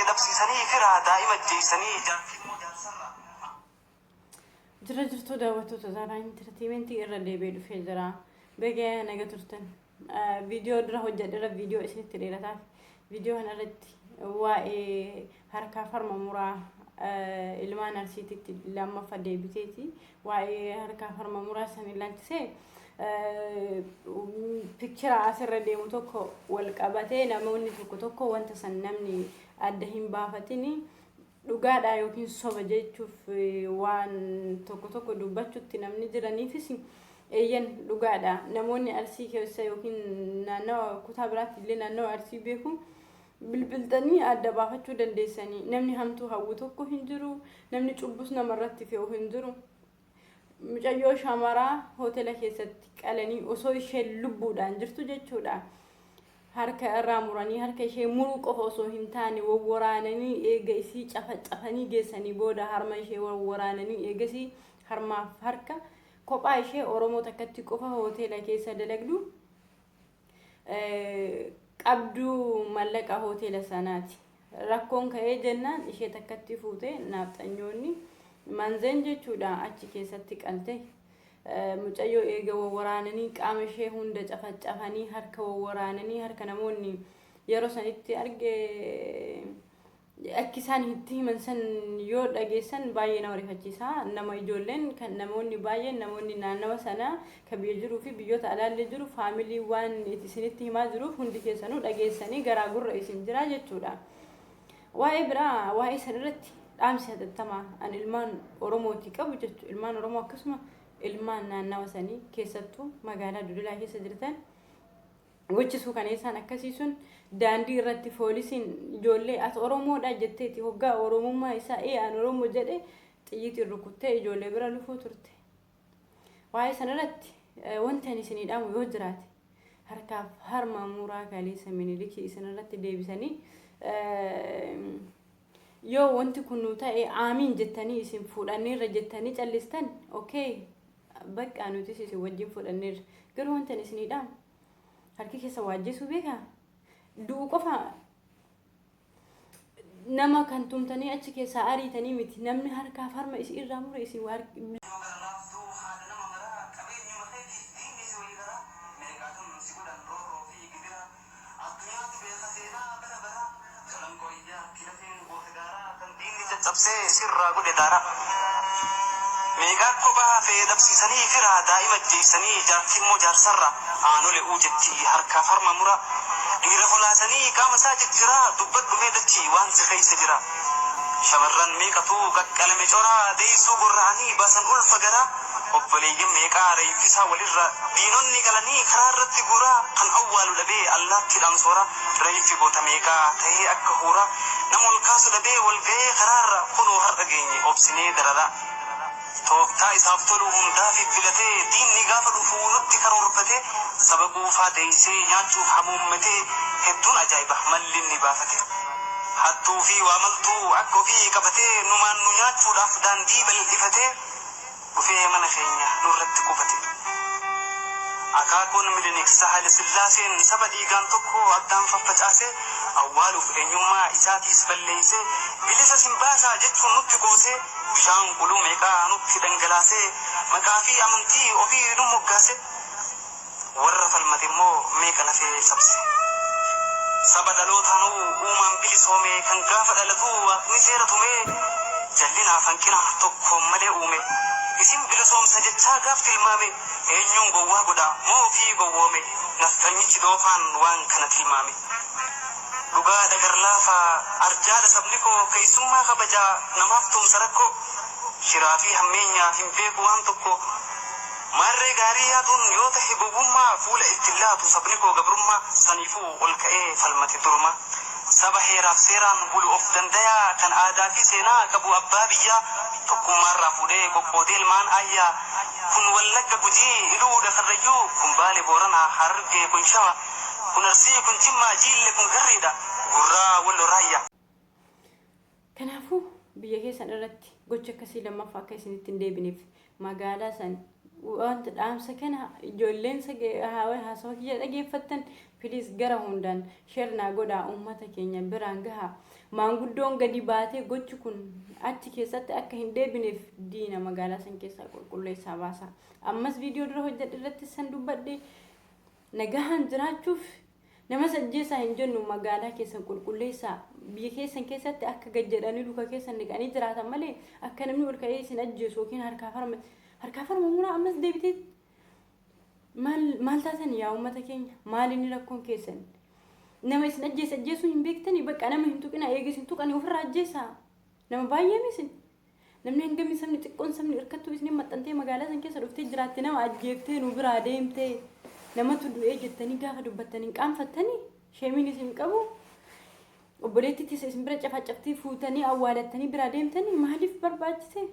dhabsiisanii firaa daa'ima ajjeessanii jaartii immoo jaarsarraa. Jira jirtuu daawwattoota Zaaraa Intarteementii irra deebi'ee dhufee jira. Baga naga turtan. Viidiyoo dura hojjedheera viidiyoo isinitti dheerataaf. Viidiyoo kana irratti waa'ee harkaa farma muraa ilmaan Arsiititti lammaffa deebiteeti. Waa'ee harkaa farma muraa san ilaalchisee pikchira asirra deemu tokko wal qabatee namoonni tokko tokko wanta san namni adda hin baafatini dhugaadha yookiin soba jechuuf waan tokko tokko dubbachutti namni jiraniifis eeyyan dhugaadha. Namoonni Arsii keessa yookiin naannawa kutaa biraatti illee naannawa Arsii beeku bilbiltanii adda baafachuu dandeessanii. Namni hamtuu hawwu tokko hin jiru, namni cubbus namarratti fe'u hin jiru. Mucayyoo shamaraa hoteela keessatti qalanii osoo isheen lubbuudhaan jirtu jechuudha. Harka irraa muranii harka ishee muruu qofa osoo hin taane wawwaraananii eega isii cafacafanii geessanii booda harma ishee wawwaraananii eegasii harmaaf harka kophaa ishee Oromoo takkatti qofa hoteela keessa dalagdu qabduu mallaqa hoteela sanaati. Rakkoon ka'ee jennaan ishee takkatti fuute naafxanyoonni manzeen jechuudha achi keessatti qalte. Mucayyoo eega wawwaraananii qaama ishee hunda cafacafanii harka wawwaraananii harka namoonni yeroo sanitti arge akka isaan itti himan san yoo dhageessan baay'ee nama rifachiisa. Nama ijoolleen kan namoonni baay'een namoonni naannawa sanaa kan biyya jiruu fi biyyoota alaallee jiru faamilii waan isinitti himaa jiruuf hundi keessanuu dhageessanii garaa gurra isin jira jechuudha. Waa'ee biraa waa'ee san irratti dhaamsi hatattamaa an ilmaan Oromooti qabu jechuudha. Ilmaan Oromoo akkasuma ilmaan naannawa sanii keessattuu magaalaa Dodolaa keessa jirtan gochi suukaneessaan akkasii sun daandii irratti poolisiin ijoollee as Oromoodha jetteeti hoggaa Oromummaa isaa ee an Oromoo jedhe xiyyiitiin rukuttee ijoollee bira lufuu turte. Waa'ee sanarratti wanti ani isinii dhaamu yoo jiraate harkaaf harma muraa kaleessa Minilikii isinirratti deebisanii yoo wanti kun nu ta'e aamiin jettanii isin fuudhanneerra jettanii callistan, okay, bakka nutis isin wajjin fudhanneerra. Garuu wanti ani isinii dhaamu harki keessa waajjisuu beekaa du'u qofa nama kan tumtanii achi keessaa ariitanii miti, namni harkaaf harma isin irraa mure isin Yoo gara laaftuu haadha nama maraa qabeenyuma keetiif diinni si weeraraa meeqaatam si godhan roorroo fi gidiraa addunyaatu beeka seenaa bara baraa calanqoo iyyaatti lafeen goota gaaraa kan diinni caccabsee sirraa godhe daaraa meeqaa kophaa hafe dhabsiisanii firaa daa'ima ajjeessanii jaartii immoo jaarsarraa aanole uu jetti harkaaf harma muraa dhiira kolaasanii qaama isaa cicciraa dubbadhu mee dachii waan si keessa jira shamarran meeqatu qaqqalame coraa deessuu gorra'anii baasan ulfa garaa obboleeyyan meeqaa reeffisaa walirra diinonni qalanii karaa irratti guuraa kan awwaalu dhabee allaattiidhaan sooraa reeffi goota meeqaa tahee akka huuraa nama ol kaasu dhabee wal gahee karaarra kunoo har'a geenye obsinee dararaa tooftaa isaaf tolu hundaa fiffilatee diinni gaafa dhufu nutti karoorfatee saba quufaa deeysee nyaachuuf hamuummatee hedduun ajaa'iba malli inni baafate hattuu fi waamaltuu akka ofii qabatee numaan nu nyaachuudhaaf daandii bal'ifatee dhufee mana keenya nurratti qubate. Akaakuun Milinik Sahale Sillaaseen saba dhiigaan tokko addaan faffacaasee awwaaluuf eenyummaa isaatiis balleeysee bilisa sin baasaa jechuun nutti qoosee bishaan quluu meeqaa nutti dhangalaasee maqaa fi amantii ofii nu moggaase warra falmate immoo meeqa lafee cabse. Saba dhalootaanuu uumaan bilisoome kan gaafa dhalatuu waaqni seera tumee jallinaaf hanqina tokkoon malee uume. Isin bilisoomsa jechaa gaaf tilmaame eenyuun gowwaa godha moo ofii gowwoome nafxanyichi doofaan waan kana tilmaame. Dhugaadha garlaafaa arjaadha sabni koo keessummaa kabajaa namaaf tumsa rakkoo shiraa fi hammeenya hin beeku waan tokko. Maarree gaarii yaaduun yoo tahe gowwummaa fuula itti hin laatu sabni koo gabrummaa saniifuu ol ka'ee falmate durumaa. Saba heeraaf seeraan bulu of dandayaa kan aadaa fi seenaa qabu abbaa biyyaa tokkummaarraa fuudhee qoqqoodee ilmaan aayyaa kun Wallagga Gujii Iluudha Karrayyuu kun Baale Boorana Harargee kun Shawa kun Arsii kun Jimmaa Jiille kun Garriidha Gurraa Wallo Raayyaa. Kanaafuu biyya keessan irratti gocha akkasii lammaffaa akka isinitti hin deebineef magaalaa san wanta dhaamsa kana ijoolleen haasawa kiyya dhageeffattan Please, gara hundaan share naa godhaa, uummata keenya biraan gahaa. Maanguddoon gadi baatee gochi kun achi keessatti akka hin deebineef diina magaalaa san keessaa qulqulleessaa baasa. Ammas viidiyoo dura hojjedhe irratti san dubbadhe, nagahaan jiraachuuf nama ajjeesaa hin jennu, magaalaa keessan qulqulleessaa. Biyya keessan keessatti akka gad jedhanii luka keessan dhiqanii jiraatan malee akka namni ol ka'ee isin ajjeesu yookiin harkaa farma muraa ammas deebitee maal maal taatan? Yaa uummata keenya, maal inni rakkoon keessan? Nama isin ajjeese ajjeesuu hin beektanii? Bakka nama hin tuqina. Eega isin tuqanii ofirraa ajjeesaa. Nama baay'ee misin namni hangamii, sabni xiqqoon, sabni hirkattuu isin maxxantee magaalaa san keessa dhuftee jiraatte nama ajjeeftee nu biraa deemtee namatu du'ee jettanii gaafa dubbattanii qaanfattanii sheemiin isin qabu. Obboleettii tisa isin bira cafaccaftee fuutanii awwaalattanii biraa deemtanii maaliif barbaachise?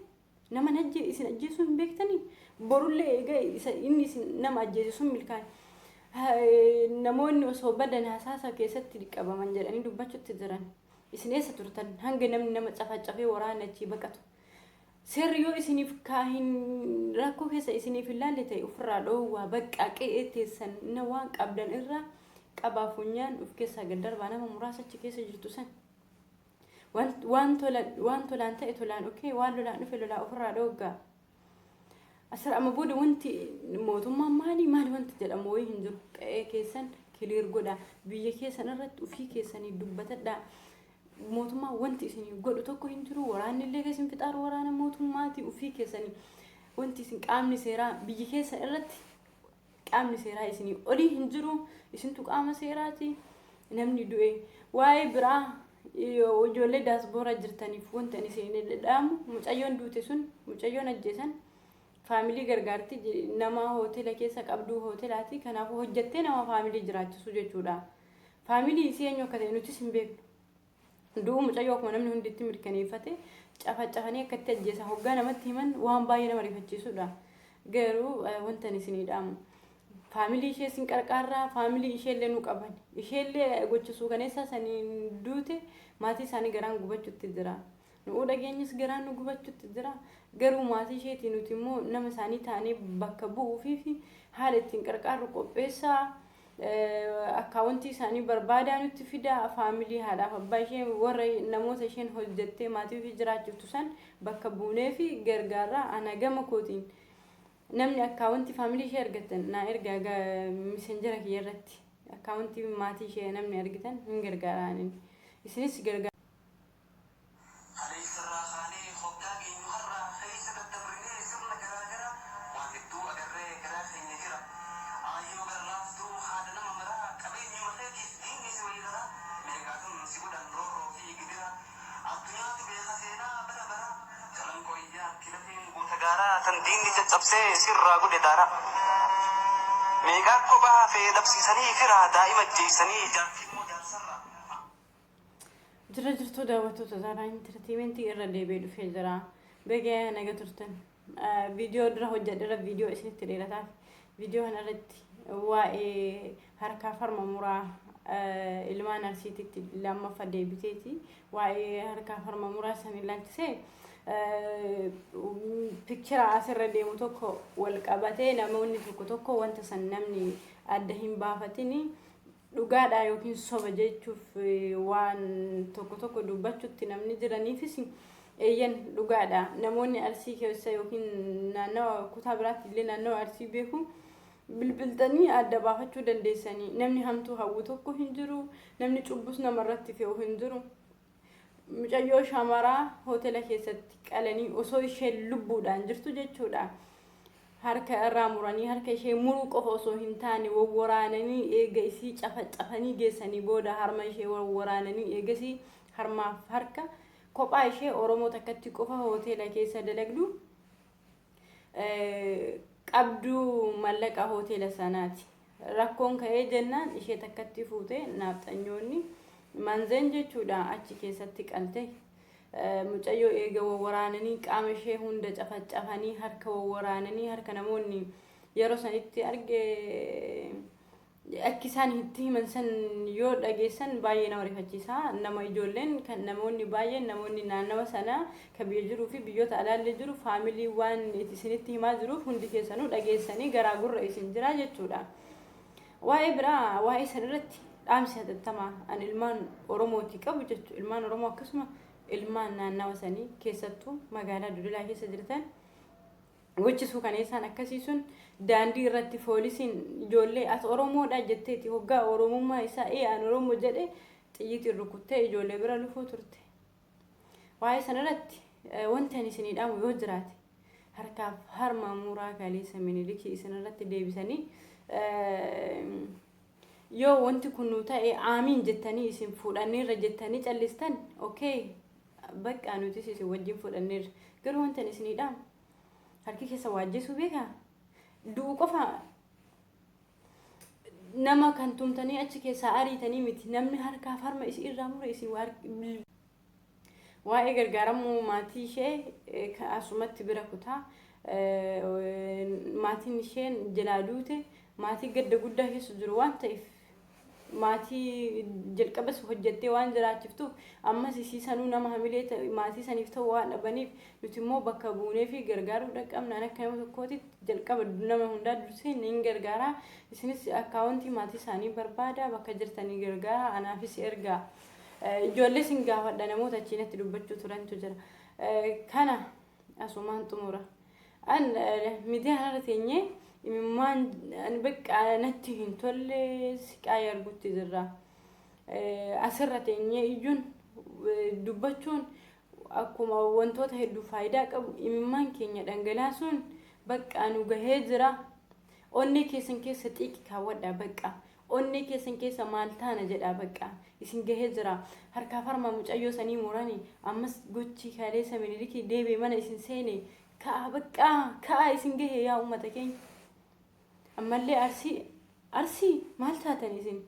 Nama ajje isin ajjeesuu hin beektanii? Borullee egaa isa inni isin nama ajjeese sun milkaa'e, namoonni osoo badan hasaasa keessatti qabaman jedhanii dubbachuutti jiran. Isin eessa turtan hanga namni nama cafacafee waraana achii baqatu? Seerri yoo isiniif kaahin rakkoo keessa isiniif hin laalle ta'e ofirraa dhoowwaa. Bakka qe'ee teessan na waan qabdan irraa qabaa, funyaan of keessaa gad darbaa nama muraasa achi keessa jirtu san. Waan tolaan ta'e tolaan, okay, waan lolaan dhufe lolaa ofirraa dhooggaa. Asirra amma booda wanti mootummaan maali maali wanti jedhamu wayii hin jiru. Qe'ee keessan clear godhaa. Biyya keessan irratti ofii keessanii dubbatadhaa. Mootummaan wanti isin godhu tokko hin jiru. Waraanni illee isin fixaaru waraana mootummaati. Ofii keessanii wanti isin qaamni seeraa biyya keessan irratti qaamni seeraa isinii olii hin jiru. Isintu qaama seeraati. Namni du'e waa'ee biraa ijoollee daasboora jirtaniif wanti ani isin dhaamu, mucayyoon duute sun, mucayyoon ajjeesan family gargaarti, nama hoteela keessa qabduu hoteelaati. Kanaafuu hojjettee nama family jiraachisu jechuudha. Family isii eenyu akka ta'e nutis hin beeknu. Du'uu mucayyoo akkuma namni hundi itti mirkaneeffate, cafacafanii akkatti ajjeesan hoggaa namatti himan waan baay'ee nama rifachiisudha. Garuu wanta ani isinii dhaamu, family ishee isin qarqaarraa, family isheellee nu qaban, isheellee gocha suukaneessaa saniin duute, maatii isaanii garaan gubachuutti jira. Nu'uu dhageenyis garaan nu gubachuutti jira. Garuu maatii isheetii nuti immoo nama isaanii taanee bakka bu'uufii fi haala ittiin qarqaarru qopheessaa. Akkaawuntii isaanii barbaadaa nutti fidaa. Family haadhaaf abbaa ishee, warra namoota isheen hojjettee maatii ofii jiraachiftu san bakka buunee fi gargaarraa. Ana gama kootiin namni akkaawuntii family ishee argatan naa ergaa Messenger kiyya irratti. Akkaawuntii maatii ishee namni argitan hin gargaaraanin, isinis gargaara. Kaleessarraa kaanee hoggaa geenyu har'a keessa daddabrinee sirna garaa garaa waan hedduu agarree garaa keenya jira. Aayyoo gara laaftuu haadha nama maraa, qabeenyuma keetiif diinni si weeraraa, meeqaatum si godhan roorroo fi gidira. Addunyaatu beeka seenaa bara bara calanqoo iyyaatti lafeen goota gaaraa tan diinni caccabsee sirraa godhe daaraa. Meeqaa kophaa hafee dhabsiisanii firaa, daa'ima ajjeessanii jaartii immoo jaarsarraa. Jira jirtuu daawwattoota Zaaraa Entertainment, irra deebi'ee dhufee jira. Baga naga turtan. Viidiyoo dura hojjedheera, viidiyoo isinitti dheerataaf. Viidiyoo kana irratti waa'ee harkaa farma muraa ilmaan Arsiititti lammaffaa deebiteeti. Waa'ee harkaa farma muraa san ilaalchisee picture asirra deemu tokko wal qabatee namoonni tokko tokko wanta san namni adda hin baafatini dhugaadha yookiin soba jechuuf waan tokko tokko dubbachuutti namni jiraniifis, eeyyan, dhugaadha. Namoonni Arsii keessa yookiin naannawa kutaa biraatti illee naannawa Arsii beeku bilbiltanii adda baafachuu dandeessanii. Namni hamtuu hawwu tokko hin jiru, namni cubbus namarratti fe'u hin jiru. Mucayyoo shamaraa hoteela keessatti qalanii osoo isheen lubbuudhaan jirtu jechuudha. Harka irraa muranii, harka ishee muruu qofa osoo hin taane wawwaraananii, eega isii cafacafanii geessanii booda harma ishee wawwaraananii, eegasii harmaaf harka kophaa ishee Oromoo takkatti qofa hoteela keessa dalagdu qabduu mallaqa hoteela sanaati. Rakkoon ka'ee jennaan ishee takkatti fuute naafxanyoonni manzeen jechuudha achi keessatti qalte. Mucayyoo eega wawwaraananii, qaama ishee hunda cafacafanii, harka wawwaraananii, harka namoonni yeroo sanitti arge akki isaan itti himan san yoo dhageessan baay'ee nama rifachiisa. Nama ijoolleen kan namoonni baay'een, namoonni naannawa sanaa kan biyya jiruu fi biyyoota alaallee jiru, family waan isinitti himaa jiruuf hundi keessanuu dhageessanii garaa gurra isin jira jechuudha. Waa'ee biraa, waa'ee san irratti dhaamsi hatattamaa an ilmaan Oromootii qabu jechuudha. Ilmaan Oromoo, akkasuma ilmaan naannawa sanii, keessattuu magaalaa Dodolaa keessa jirtan, gochi suukaneessaan akkasii sun daandii irratti poolisiin ijoollee as Oromoodha jetteeti, hoggaa Oromummaa isaa ee an Oromoo jedhe, xiyyiitiin rukuttee ijoollee bira lufuu turte. Waa'ee sanarratti wanti ani isinii dhaamu yoo jiraate, harkaaf harma muraa kaleessa Minilikii isinirratti deebisanii yoo wanti kun nu ta'e aamiin jettanii isin fuudhanneerra jettanii callistan, okay, bakka nutis isin wajjin fudhanneerra. Garuu wanti ani isinii dhaamu, harki keessa waajjisuu beekaa, du'u qofa nama kan tumtanii achi keessaa ariitanii miti. Namni harkaaf harma isin irraa mure isin waa'ee gargaaramuu maatii ishee asumatti bira kutaa. Maatiin isheen jalaa duute maatii gadda guddaa keessa jiru waan ta'eef, maatii jalqabas hojjettee waan jiraachiftuuf, ammas isii sanuu nama hamilee maatii saniif ta'u waan dhabaniif, nuti immoo bakka buunee fi gargaaruu qabna. Akka nama tokkootitti jalqaba nama hundaa dursee ni gargaara. Isinis akkaawuntii maatii isaanii barbaada, bakka jirtanii gargaara, anaafis ergaa. Ijoollee isin gaafadha, namoota achiinatti dubbachuu turantu jira. Kana asumaan xumura. An miidiyaa kanarra teenyee imimmaan bakka natti hin tolle siqaa argutti jirra. Asirra teenyee iyyuun dubbachuun akkuma wantoota hedduu faayidaa qabu, imimmaan keenya dhangalaasuun bakka nu gahee jira. Onnee keessan keessa xiiqi kaawwadhaa bakka. Onnee keessan keessa maal taana jedhaa, bakka isin gahee jira. Harkaaf harma mucayyoo sanii muranii, ammas gochi kaleessa Minilikii deebi'e mana isin seene. Ka'a, bakka ka'a, isin gahee yaa uummata keenya. Ammallee Arsii, Arsii maal taatan isin?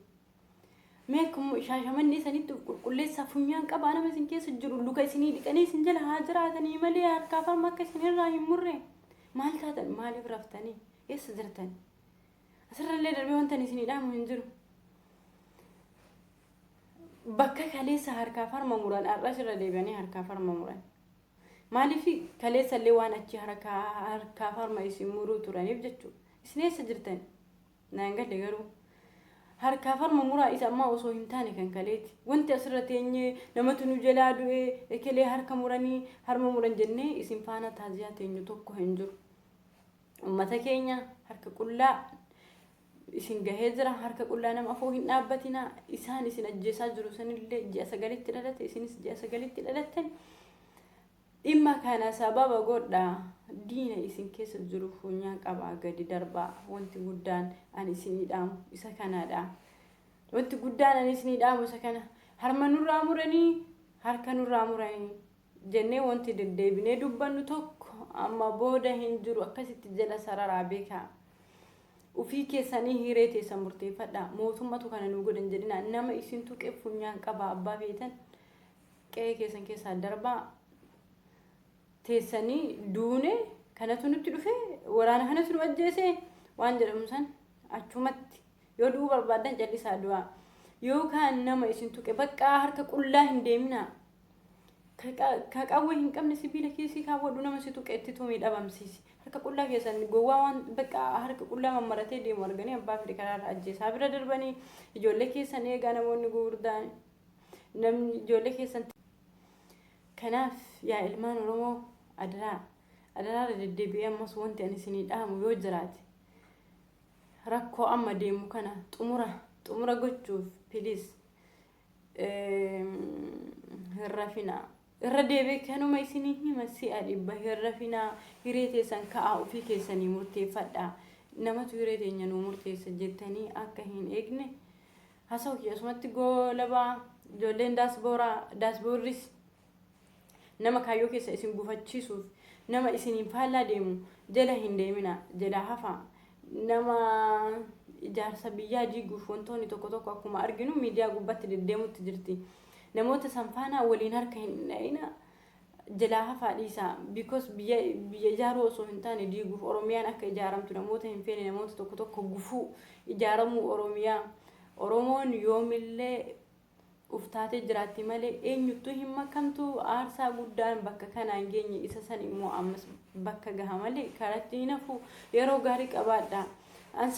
Mee akkuma Shaashamannee sanitti of qulqulleessaa, funyaan qabaa. Nama isin keessa jiru luka isinii dhiqanii isin jala haa jiraatanii malee harkaaf harma akka isin irraa hin murre. Maal taatan? Maaliif raftanii? Eessa jirtan? Asirrallee darbee wanta isinii dhaamu hin jiru. Bakka kaleessa harkaaf harma muran har'as irra deebi'anii harkaaf harma muran. Maaliif? Kaleessa illee waan achi harkaaf harma isin muruu turaniif jechuudha. Isin eessa jirtan? Naan galle garuu. Harkaaf harma muraa isa ammaa osoo hin taane kan kaleeti. Wanti asirra teenyee namatu nu jalaa du'ee, ekelee harka muranii harma muran jennee isin faana taaziyaa teenyu tokko hin jiru. Uummata keenya, harka qullaa isin gahee jira. Harka qullaa nama afoo hin dhaabbatinaa. Isaan isin ajjeesaa jiru sanillee ji'a 9tti dhalate, isinis ji'a 9tti dhalattan. Dhimma kana sababa godhaa, diina isin keessa jiru funyaan qabaa gadi darbaa. Wanti guddaan ani isinii dhaamu isa kanadha. Wanti guddaan ani isinii dhaamu isa kana. Harma nurraa muranii, harka nurraa muranii jennee wanti deddeebinee dubbannu tokko amma booda hin jiru. Akkasitti jala sararaa beekaa. Ufii keessanii hiree teessan murteeffadhaa. Mootummatu kana nu godhan jedhina. Nama isin tuqe funyaan qabaa, abbaa feetan qe'ee keessan keessaa darbaa. Teessanii duune, kanatu nutti dhufe, waraana kanatu nu ajjeese waan jedhamu san achumatti yoo du'uu barbaaddan callisaa du'aa. Yookaan nama isin tuqe bakka harka qullaa hin deeminaa. Ka qawwee hin qabne sibiila kiisii kaawwadhu, nama si tuqe itti tumii dhabamsiisi. Harka qullaa keessan gowwaa waan bakka harka qullaa mammaratee deemu arganii abbaa fedhe karaarra ajjeesaa bira darbanii. Ijoollee keessan eegaa, namoonni gurguddaan, namni ijoollee keessan. Kanaaf yaa ilmaan Oromoo, adaraa, adaraarra deddeebi'ee ammas wanti ani isinii dhaamu yoo jiraate, rakkoo amma deemu kana xumura gochuuf please hin rafinaa. Irra deebi'ee kanuma isinii hima si'a 100: hin rafinaa, hiree teessan ka'aa ofii keessanii murteeffadhaa. Namatu hiree teenya nuu murteessa jettanii akka hin eegne. Haasa'u kiyya asumatti goolabaa. Ijoolleen daasbooraa, daasboorris nama kaayyoo keessa isin gufachiisuuf, nama isiniin faallaa deemu jala hin deemina, jalaa hafaa. Nama ijaarsa biyyaa diiguuf wantoonni tokko tokko akkuma arginu miidiyaa gubbaatti deddeemutti jirti. Namoota san faana waliin harka hin dha'ina, jalaa hafaa, dhiisaa. Because biyya ijaaruu osoo hin taane diiguuf, Oromiyaan akka ijaaramtu namoota hin feene, namoota tokko tokko gufuu ijaaramuu Oromiyaa. Oromoon yoomillee uftaatee jiraatti malee eenyuttuu hin makamtu. Aarsaa guddaan bakka kanaan geenye, isa san immoo ammas bakka gaha malee karatti hin hafu. Yeroo gaarii qabaadha. An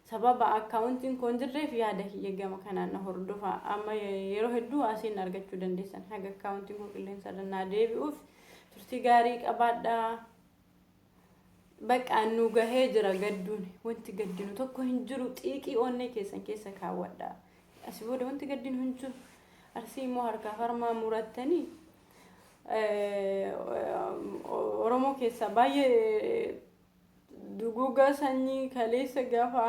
sababa akkaawuntiin koo hin jirreef yaada kiyya gama kanaan na hordofa. Amma yeroo hedduu asiin argachuu dandeessan. Haga akkaawuntiin koo qilleensa irra naa deebi'uuf turtii gaarii qabaadhaa. Bakka nu gahee jira gadduun. Wanti gaddinu tokko hin jiru. Xiiqii onnee keessan keessa kaawwadha. Asii booda wanti gaddinu hin jiru. Arsii immoo harkaaf harmaa murattanii Oromoo keessaa baay'ee duguugaa sanyii kaleessa gaafa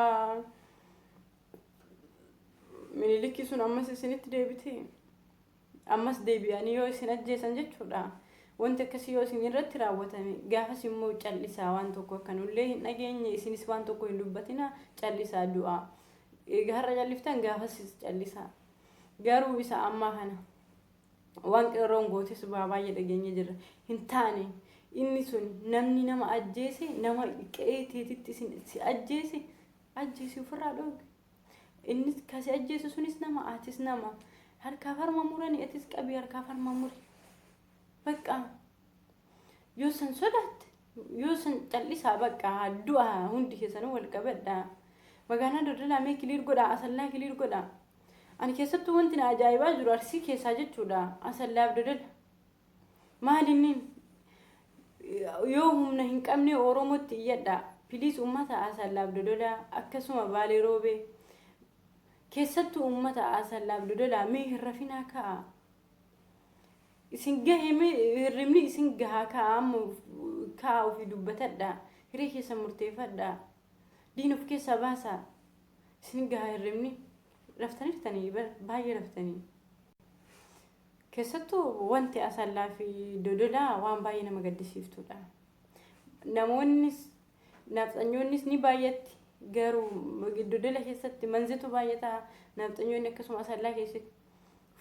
Minilikii sun ammas isinitti deebite, ammas deebi'anii yoo isin ajjeesan jechuudha. Wanti akkasii yoo isin irratti raawwatame, gaafas immoo callisaa, waan tokko akka nullee hin dhageenye, isinis waan tokko hin dubbatina, callisaa du'a. Egaa har'a calliftan, gaafas callisaa. Garuu isa ammaa kana waan qeerroon gootes waa baay'ee dhageenye jirra. Hin taane inni sun. Namni nama ajjeese, nama qe'ee teetitti isin si ajjeese, ajjeesi, ofirraa dhoowwe. Innis kasi ajjeese sunis nama, atis nama. Harkaaf harma muranii, atis qabii harkaaf harma muri. Bakka yoo san sodaatte, yoo san callisaa, bakka du'a hundi keessanuu wal qabadha. Magaalaa Dodolaa mee clear godhaa, Asallaa clear godhaa. Ani keessattuu wanti na ajaa'ibaa jiru Arsii keessaa jechuudha. Asallaaf Dodola. Maal inni yoo humna hin qabne Oromootti iyyadha. Please, uummata Asallaaf Dodolaa, akkasuma Baalee Roobee, keessattuu uummata Asallaaf Dodolaa, mee hin rafinaa, ka'a. Isin gahe, mee hirribni isin gahaa, ka'a, amma ka'a, ofii dubbatadha. Hiree keessa murteeffadha. Diin of keessaa baasaa. Isin gahaa hirribni. Raftanii baay'ee raftanii. Keessattuu wanti Asallaa fi Dodolaa waan baay'ee nama gaddisiiftudha. Namoonnis nafxanyoonnis ni baay'atti, garuu Dodola keessatti manzitu baay'ata, nafxanyoonni akkasuma Asallaa keessatti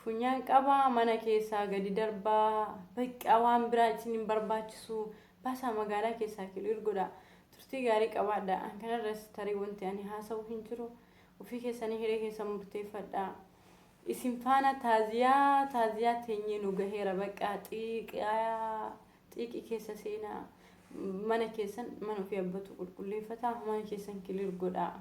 funyaan qabaa mana keessaa gadi darbaa. Bakka waan biraa isin hin barbaachisu, baasaa, magaalaa keessaa clear godha. Turtii gaarii qabaadha. An kanarras tarii wanti ani haasa'u hin jiru. Ofii keessanii hiree keessan murteeffadha. Isin faana taaziyaa taaziyaa teenyee nu gaheera. Bakka xiiqii xiiqii keessa seenaa. Mana keessan, mana ofii abbatu qulqulleeffata, mana keessan clear godhaa.